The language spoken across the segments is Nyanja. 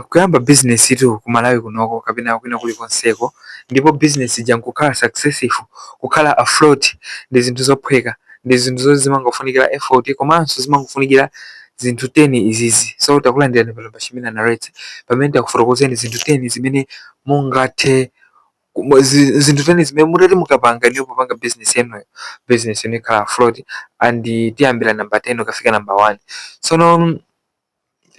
Kuyamba business itu ku Malawi kunoko kapena kwina kulikonseko, ndipo business ija nkukhala successful, kukhala afloat, ndi zinthu zophweka, ndi zinthu zoti zimangofunikira effort komanso zimangofunikira zinthu 10 izizi. So takulandirani pano pa Chimina Narrates, pamene takufotokozeni zinthu 10 zimene mungathe zinthu 10 zimene mutati mukapanga niyo popanga business yanuyo, business yanu ikhala afloat. And tiyambira number 10 ukafika number 1. Tsono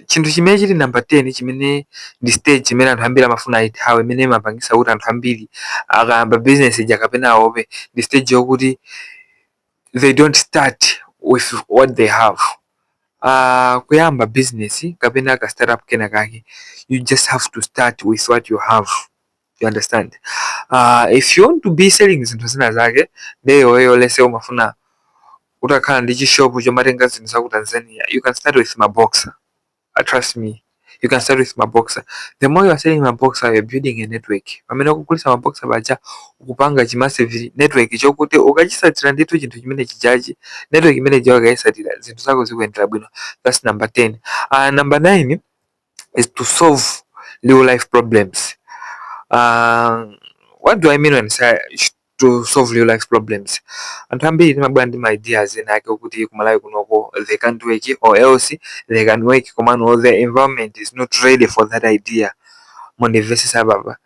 chinthu chimene chili number 10, chimene ndi stage imene anthu ambiri amafuna ayithawe, imene imapangisa kuti anthu ambiri akayamba business ija kapena aope, ndi stage yokuti they don't start with what they have. Kuyamba business kapena ka startup kena kake, you just have to start with what you have, you understand? If you want to be selling zinthu zina zake, ndeyoyo lese umafuna utakhala ndi chishopu chomatenga zinthu za ku Tanzania, you can start with maboxer. Trust me, you can start with maboxer. The more you are selling maboxer, you're building a network. Pamene ukugulitsa maboxer paja, ukupanga chi massive network chokuti ukachisatira ndithu chinthu chimene chijachi, network imene ija ukayisatira, zinthu zako zikuyendera bwino. That's number 10. Number 9 is to solve real life problems. What do I mean when I say to solve real life problems? Anthu ambiri timabwera ndi ma ideas ena ake okuti kumalawi kunoko they can't work, or else they can work komano the environment is not ready for that idea. Mundimvesesa papa?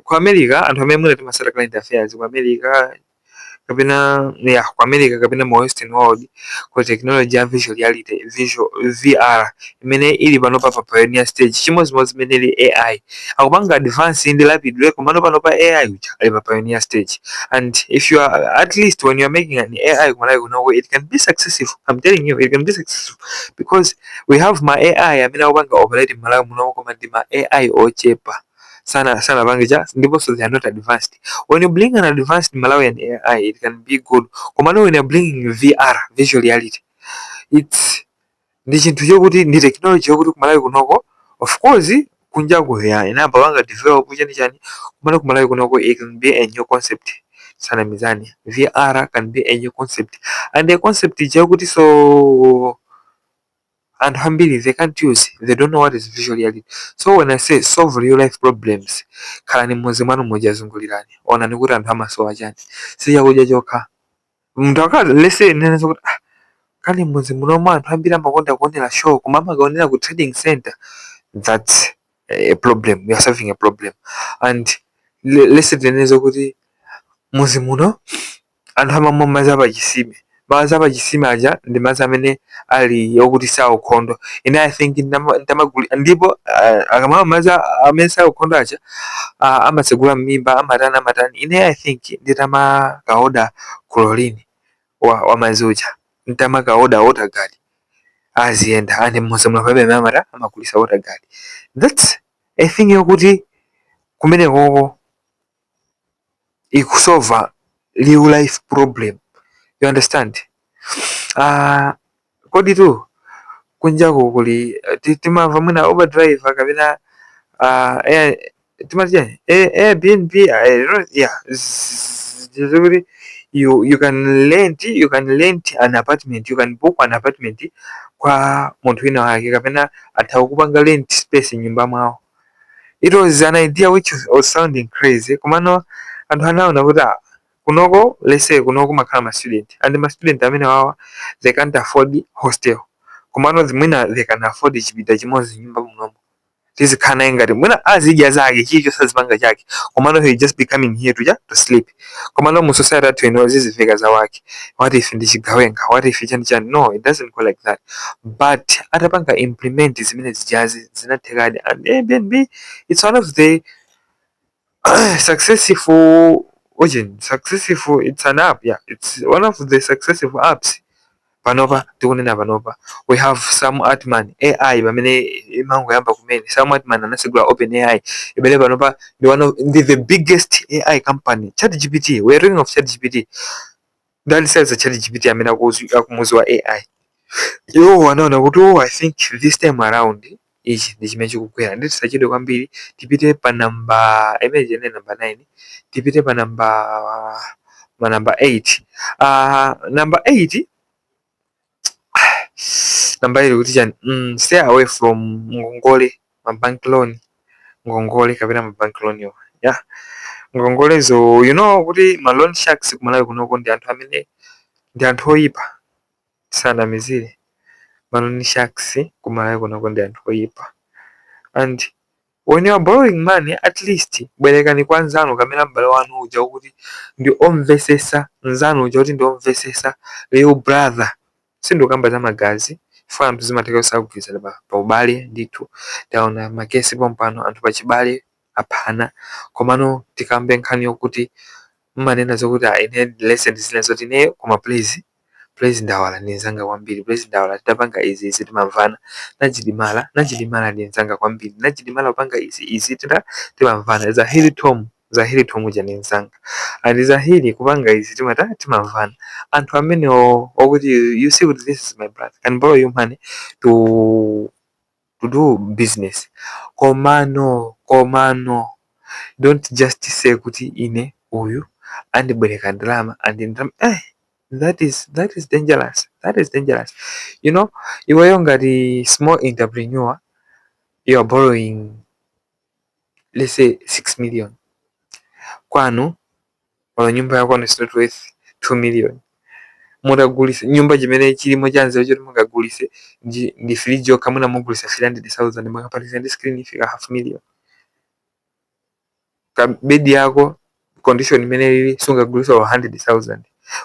Ku America, anthu amene mwina timasata current affairs ku America kapena, yeah, ku America kapena mu Western world, ku technology ya visual reality, visual VR, imene ili panopa pa pioneer stage, chimodzimodzi imene ili AI, akupanga advance ndi rapidly, komano panopa AI uja ali pa pioneer stage. And if you are, at least when you are making an AI kumalawi kunoko, it can be successful. I'm telling you, it can be successful because we have ma AI amene akupanga operate m'Malawi muno, koma ndi ma AI ochepa, sana sana pange cha, ndiponso they are not advanced. When you bring an advanced Malawian AI, it can be good. Komano when you are bringing VR, visual reality, it's ndi chinthu chokuti ndi technology yokuti kumalawi kunoko, of course kunjaku ya inayamba panga develop chani chani, komano kumalawi kunoko it can be a new concept. Sanamizani, VR can be a new concept, and a concept chokuti so anthu ambiri they can't use, they don't know what is visual reality. So when I say solve real life problems, khalani mmudzi mwanu mujazungulirani, onani kuti anthu amasowa chani. Si chakudya chokha. Munthu akhala, lese nene zokuti, ah, kali mmudzi munomo anthu ambiri amakonda kuonera show, koma amakaonera ku trading center. That's a problem, we are solving a problem. And lese tinene zokuti mudzi muno anthu amamwa madzi apachisime. Madzi apachisime aja ndi madzi amene ali okuti saukhondo. Ine I think ndamaguli ndipo akamamwa madzi amene saukhondo aja, amatsegula m'mimba, amatani amatani. Ine I think nditamakaoda chlorine wa madzi uja, nditamakaoda WaterGuard, aziyenda. And mmudzi muno pamene amata amagulisa WaterGuard. That's a thing yokuti kumenekoko ikusolva real life problem, you understand? Kodi tu kunjaku kuli timamva mwina Uber driver kapena timati chani, Airbnb, yeah, zikuti you can rent an apartment, you can book an apartment kwa munthu wina wake, kapena atha kukupanga rent space nyumba mwawo. It was an idea which was sounding crazy, komano anthu anaona kuti, ah, kunoko, let's say kunoko makhala ma student, and ma student amene wawa they can't afford hostel, komano mwina they can afford chipinda chimodzi nyumba munomo, tizikhala naye ngati mwina azidya zake, chilichonse azipanga chake, komano he just be coming here to sleep. Komano mu society athu ino ziziveka za wake, what if ndi chigawenga, what if chani chani? No, it doesn't go like that. But atapanga implement zimene zijazi, zinathekadi. And Airbnb, it's one of the successful origin successful, it's an app, yeah, it's one of the successful apps panopa tikunena panopa. We have Sam Altman AI, pamene imangoyamba kumene, Sam Altman anasegula Open AI, imene panopa ndi one of ndi the biggest AI company. ChatGPT, we are talking of ChatGPT. Ndani size ChatGPT amene akumuziwa AI? Iwo anaona kuti, oh, I think this time around ichi ndi chimene chikugwera. Ndi tisachedwe kwambiri, tipite pa namba imene chene namba 9, tipite pa namba ma namba 8. Namba 8, Number 8 kuti chani? Stay away from ngongole, ma bank loan, ngongole kapena ma bank loan yo. Yeah, ngongolezo, you know kuti ma loan sharks kumalawi kunoko ndi anthu amene ndi anthu oyipa. Tisanamizire, ma loan sharks kumalawi kunoko ndi anthu oyipa. And when you are borrowing money, at least bwerekani kwa nzanu kamene m'bale wanu uja kuti ndi omvesesa, nzanu uja kuti ndi omvesesa, real brother. Sindikukamba za magazi, chifukwa anthu zimatheka kusagwirizana pa ubale. Ndithu taona makesi pompano, anthu pachibale aphana. Komano tikambe nkhani yokuti mmanena zokuti, "Ah, ine lesson zina zoti ineyo, koma please, please, Ndawala ndi nzanga kwambiri. Please Ndawala, titapanga izi izi timamvana. Najidimala, Najidimala ndi nzanga kwambiri. Najidimala kupanga izi izi tita timamvana. Zahiri Tom, Zahiri Tom uja ndi nzanga, and Zahiri kupanga izi timata timamvana." Anthu amenewo okuti you see kuti this is my brother, can borrow you money to do business. Komano don't just say kuti ine uyu andibwereka ndalama and ndalama, eh, that is dangerous. That is dangerous. Iweyo ngati small entrepreneur, you are borrowing, let's say, 6 million. Kwanu pano nyumba yakwanu is not worth 2 million. Mutagulisa nyumba, chimene chilimo chanzeru choti mungagulise ndi fridge yokha, mwina mugulisa 300,000, mukapatiza ndi screen ifika half million. Ka bedi yako condition imene ili sungagulisa 100,000.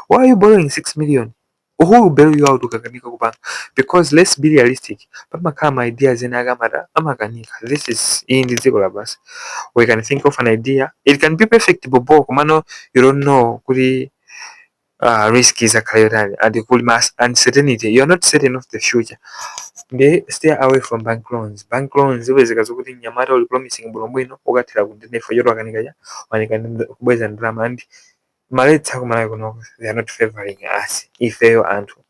Why are you borrowing 6 million? Who will bail you out ukakanika kupanga? Because let's be realistic, pamakhala ma ideas ena akamata amakanika. This is, iyi ndi dziko lapansi. We can think of an idea, it can be perfect bobo, komano you don't know kuti risk izakhala yotani and kuli ma uncertainty. You are not certain of the future. Ndi stay away from bank loans. Bank loans zipezeka zokuti mnyamata uli promising bwinobwino, ukathera kundenefa choti wakanika cha wanika kubweza ndalama. And ma rates akumalawi kuno, they are not favoring us ifeyo anthu,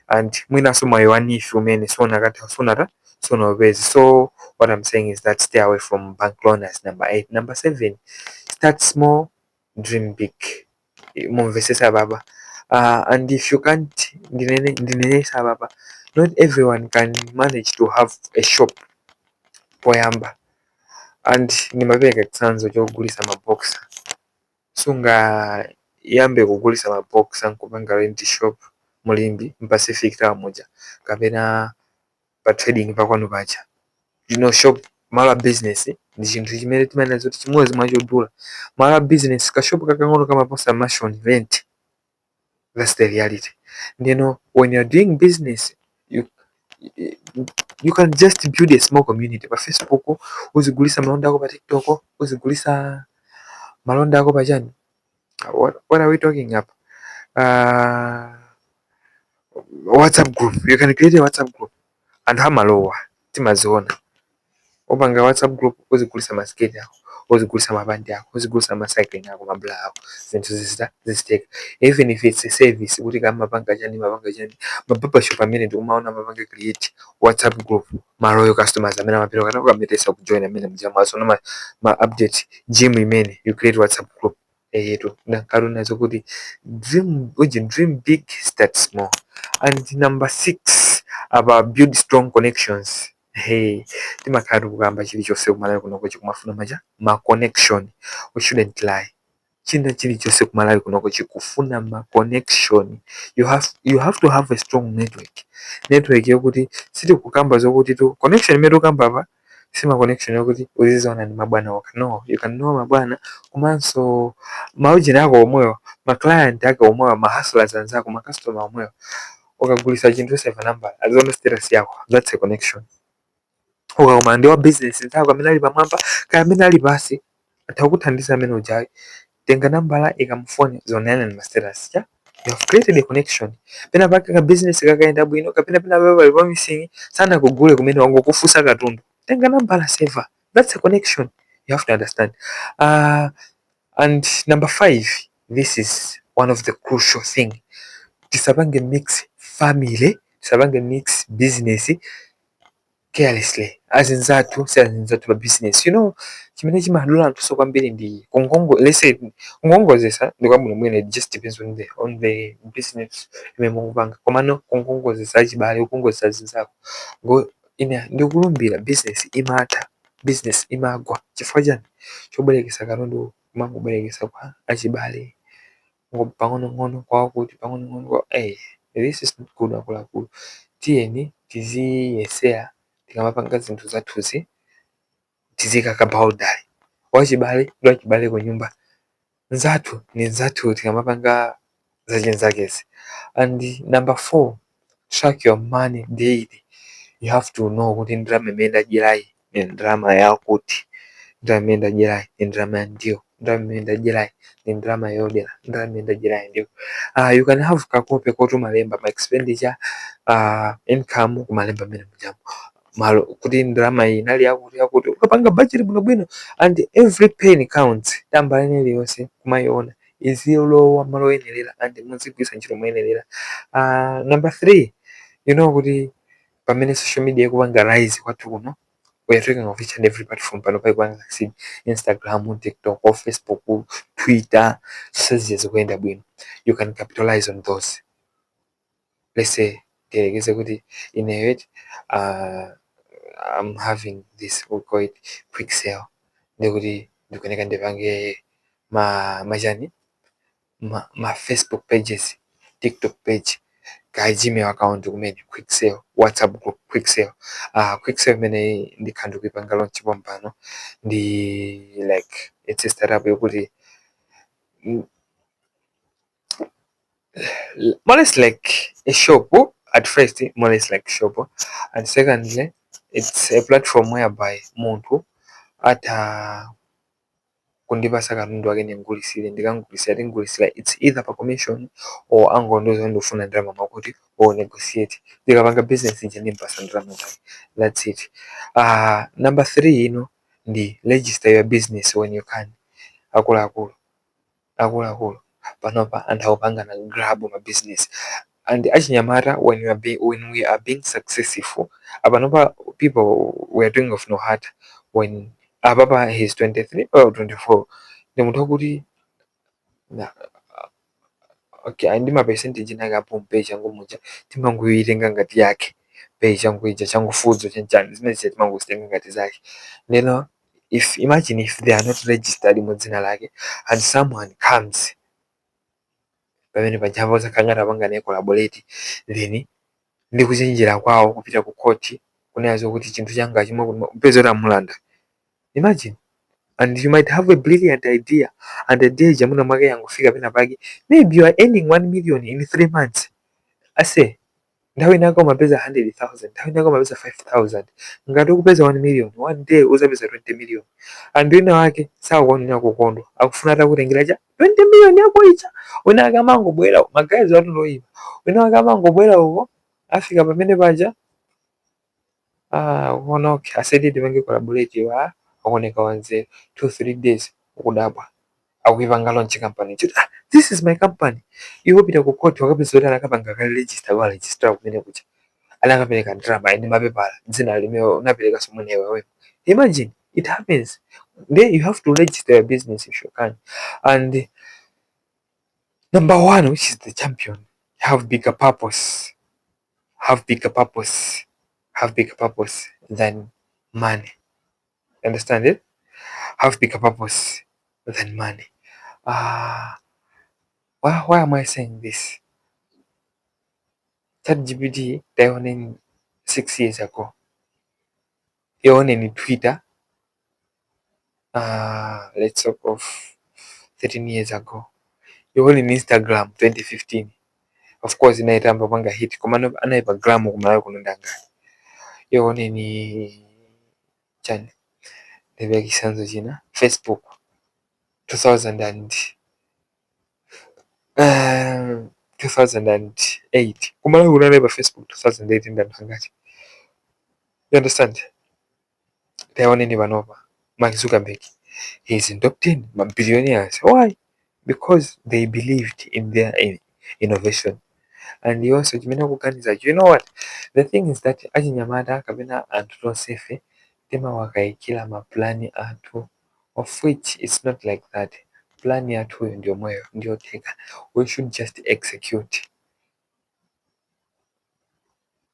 and mwinaso mwayi wa NEEF umene sunakatha sunata sunaupeze. So what I'm saying is that stay away from bank loan as number 8. Number 7, start small, dream big. Mumvesesa baba? And if you can't, ndinene ndinenesa baba, not everyone can manage to have a shop poyamba. And ndimapereka chitsanzo chogulisa maboxer. Sungayambe kugulisa maboxer nkupanga rent shop mulimbi m'Pacific Tower muja kapena pa trading pakwanu pacha. Shop, malo a business ndi chinthu chimene timanena zoti chimodzi mwa chodula. Malo a business, kashopu kakang'ono kamaposa mansion rent. That's the reality. Ndino when you're doing business, you can just build a small community pa Facebook, uzigulisa malonda ako pa TikTok, uzigulisa malonda ako pachani. What are we talking up? WhatsApp group. You can create a WhatsApp group. Anthu amalowa, timaziona. Upanga WhatsApp group, uzigulisa masiketi ako, uzigulisa mapandi ako, uzigulisa ma cycling ako, ma bra ako, zinthu zizita ziziteka. Even if it's a service kuti kamapanga chani, mapanga chani, ma barbershop amene ndikumaona mapanga create WhatsApp group, ma loyal customers amene amapita kana kukametesa kujoin amene mjamaso ma update. Gym imene you create WhatsApp group eyetu ndankati kuti dream uji, dream big, start small. And number 6 apa, build strong connections. Hey, timakhala tikukamba chilichonse kumalawi kunoko chikumafuna macha ma connection. We shouldn't lie, china chilichonse kumalawi kunoko chikufuna ma connection. You have to have a strong network, network yokuti sitikukamba zokuti tu connection imene tikukamba apa sima connection yokuti uziziona ndi mabwana okha. No, you can know mabwana komanso maujini ako omwewa, ma client ake omwewa, ma hustlers anzako, ma customer omwewa. Ukagulisa chinthu, save number, aziona status yako. That's a connection. Ukakumana ndi wa business nzako amene ali pamwamba kaya amene ali pasi, atha kukuthandiza amene ujayi. Tenga nambala, ikamufone, zionana ni ma status cha you have created a connection. Pena pake ka business kakaenda bwino kapena pena pake pali promising, sana kugule kumene wangokufunsa katundu, tenga nambala, save. That's a connection you have to understand. And number 5, this is one of the crucial thing: tisapange mix family, tisapange mix business. Carelessly azinzathu si azinzathu pa business. Chimene chimadula anthu kwambiri ndi kungongo, let's say kungongozesa ndi kwabwinobwino, it just depends on the business imene mukupanga. Komano kungongozesa achibale, kukongozesa azinzako ngo ine ndikulumbira, business imatha, business imagwa. Chifukwa chani? Chobwerekesa katundu kumangobwerekesa kwa achibale pang'onong'ono kwakuti pang'onong'ono kwa this is not good. Akuluakulu, tiyeni tiziyesera tikamapanga zinthu zathuzi tizikaka boundary. Wachibale ndi wachibale ku nyumba, nzathu ni nzathu tikamapanga zachinzakezi. And number four, track your money daily. You have to know kuti ndalama imene ndadyerayi ni ndalama yakuti, ndalama imene ndadyerayi ni ndalama ya ndiwo, ndalama imene ndadyerayi ni ndalama yodera, ndalama imene ndadyerayi ndiwo. You can have kakope koti umalemba ma expenditure, income, kumalemba mmene mujamo malo kuti ndalama iyi inali yakuti yakuti, ukapanga budget bwinobwino. And every penny counts. Tambala iliyonse kumayiona izilowa malo oyenerera and muzigwiritsa ntchito moyenerera. Number three, you know kuti pamene social media ikupanga rise kwathu kuno, we are talking of each and every platform pano paikupanga succeed: Instagram, TikTok, Facebook, Twitter, zonse zija zikuyenda bwino. You can capitalize on those. Let's say tiyerekeze kuti ineyo I'm having this, we call it quick sale, ndikuti ndikuyeneka ndipange ma machani ma Facebook pages, TikTok page, ka Gmail account kumene, quick sale, WhatsApp group, quick sale. Quick sale imene ndikhala ndikuipanga launch pompano ndi like it's a startup yokuti more or less like a shop at first, more or less like shop, and secondly it's a platform whereby munthu atha kundipasa katundu wake ndimgulisire, ndikangulisira, tingulisira. It's either pa commission or angondiuza kuti ndikufuna ndalama mwakuti or negotiate. Ndikapanga business ija ndimpasa ndalama zake, that's it. Number three ino ndi register your business when you can. Akuluakulu, akuluakulu, panopa anthu akupangana grab ma business and achinyamata when we are being successful apanopa, people we are doing of no heart when apapa he's 23 or 24, ndi munthu wakuti na okay, ali ndi ma percentage nake apo changu muja timangoyitenga ngati yake pay changu ija, changu fudzo chanchani zimene zija timangozitenga ngati zake. Lero if imagine if they are not registered mu dzina lake and someone comes pamene pajapo zakhala apanga naye collaborate, then ndi kuchenjera kwawo kupita ku court kunena zokuti chinthu changa chimwe kupeza kuti amulanda. Imagine, and you might have a brilliant idea and the idea ija mwina mwake yangofika pena pake, maybe you are earning 1 million in 3 months. Ase nthawi inako umapeza 100,000, nthawi inako umapeza 5000. Ngati ukupeza 1 million, one day uzapeza 20 million, and wina wake sakuonera kukondwa, akufuna atakutengera cha 20 million yako ija. Wina ake amangobwera, magazi atu ndoyipa, wina wake amangobwera uko, afika pamene paja, ah, kuona okay, aseti tipange collaborate wa akuoneka wanzeru, 2 3 days ukudabwa akuipanga launch company choti, "Ah, this is my company." Iwo pita ku court wakapeza kuti anakapanga kale register wa registrar kumene kuja, anakapereka ndalama ine mapepala dzina limene unapereka somwenewe wewe. Imagine, it happens. Then you have to register your business if you can. And number one, which is the champion, have bigger purpose, have bigger purpose, have bigger purpose than money. Understand it? Have bigger purpose than money. Why am I saying this? ChatGPT taioneni 6 years ago, ioneni Twitter, let's talk of 13 years ago, ioneni Instagram 2015. Of course inaitamba panga hit, komano anaipa gram kumalawi kuno ndangati? Ioneni chani, ndipeka chitsanzo china, Facebook 2000 and 2008, kumalawi kuno anaipa Facebook 2008 ndi anthu angati? You understand? Taioneni panopa Mark Zuckerberg, he is in top 10 billionaires. Why? Because they believed in their innovation. And yonso chimene akuganiza, you know what the thing is, that achinyamata kapena anthu tonsefe timawakayikira mapulani athu, of which it's not like that. Plan yathuyo ndiyomweyo, ndiyotheka. We should just execute.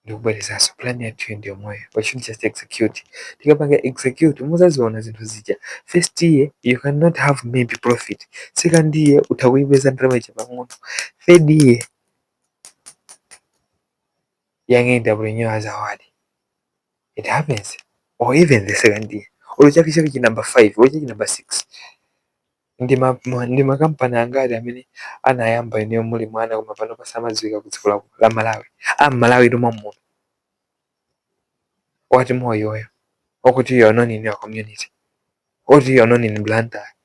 Ndikubwerezanso, plan yathuyo ndiyomweyo, we should just execute. Tikapanga execute, muzaziona zinthu zija. First year you cannot have maybe profit, second year utha kuipeza ndalama ija pang'ono, third year Young Entrepreneurs Award. It happens. Or even the second year, olo chake chake chi number 5 olo chake number 6. Ndi makampani angati amene anayamba ineyo muli mwana, koma pano pasamadziwika ku dziko la Malawi, am'Malawi lomwe muno? What more iweyo okuti you are known in your community, oti you are known in Blantyre,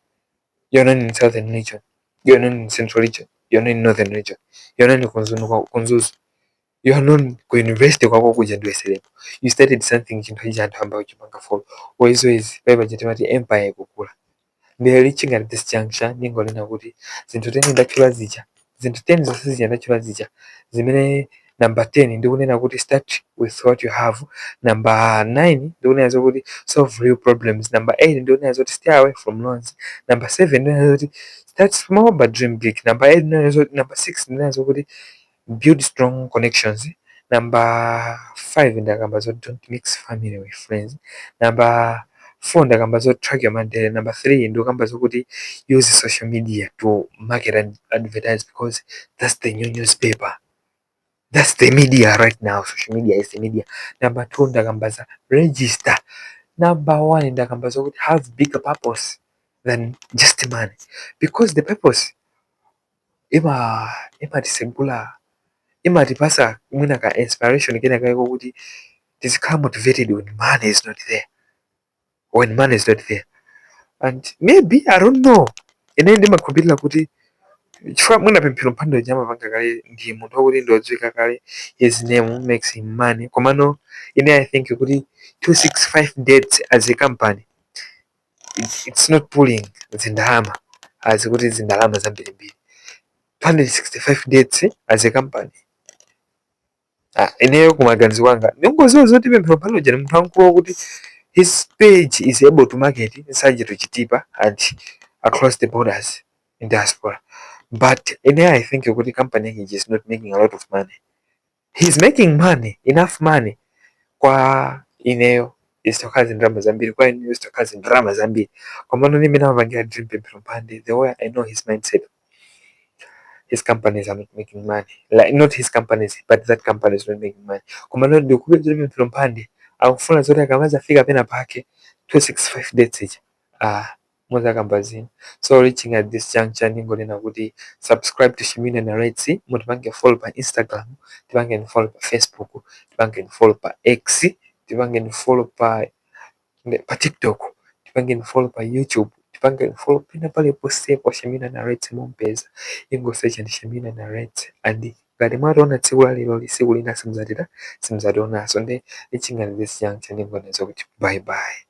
you are known in Southern Region, you are known in Central Region, you are known in Northern Region, you are known ku Mzuzu, you are known ku university kwako kuja, ndiwe celeb. You started something, chinthu ichi anthu amba kuchipanga follow. Wezi paipa chitimati empire ikukula. Ndi reaching at this juncture, ndingonena kuti zinthu 10 ndatchula zija, zinthu 10 zonse zija ndatchula zija, zimene number 10 ndikunena kuti start with what you have, number 9 ndikunena zokuti solve real problems, number 8 ndikunena zoti stay away from loans, number 7 ndikunena zoti start small but dream big, number 8 ndikunena zoti, number 6 ndikunena zokuti build strong connections, number 5 ndakamba zoti don't mix family with friends, number 4 ndakamba zoti track your money, number 3 ndikamba zokuti use social media to market and advertise, because that's the new newspaper, that's the media right now. Social media is the media. Number 2 ndakamba za register. Number 1 ndakamba zokuti have bigger purpose than just money, because the purpose imatisegula, imatipasa mwina ka inspiration kena kaiko kuti tizikhala motivated when money is not there, when money is not there. And maybe, I don't know, ine ndimakhulupirira kuti chifukwa mwina Pemphero Mphande uja amapanga kale, ndi munthu wakuti ndiodziwika kale, his name makes him money. Komano ine I think kuti 265 Dates as a company, it's not pulling zindalama as kuti zindalama zambirimbiri. 265 Dates as a company, ah, ineyo kumaganizo kwanga ndingoziwa zoti Pemphero Mphande uja ndi munthu wamkulu wakuti his page is able to market inside to Chitipa and across the borders in diaspora. But ine I think kuti company yake is not making a lot of money. He's making money, enough money. Kwa ineyo isitokhala zindalama zambiri, kwa ineyo isitokhala zindalama zambiri, komano nimene amapangira dream Pemphero Mphande, the way I know his mindset, his companies are not making money. Like, not his companies, but that company is not making money. Komano ndikupeza kuti Pemphero Mphande akufuna zoti akamazafika pena pake 265 Dates ija, ah, muzakamba zina. So reaching at this juncture, ndingonena kuti subscribe to Shimina Narrates, mutipange follow pa Instagram, tipange follow pa Facebook, tipange follow pa X, tipange follow pa TikTok, tipange follow pa YouTube, tipange follow pena paliponsepo Shimina Narrates mumpeza. Ingosearch ndi Shimina Narrates. And ngati mwationa tsiku la lero, tsiku lina simuzatita, simuzationanso. Ndi reaching at this juncture, ndingonena kuti bye bye.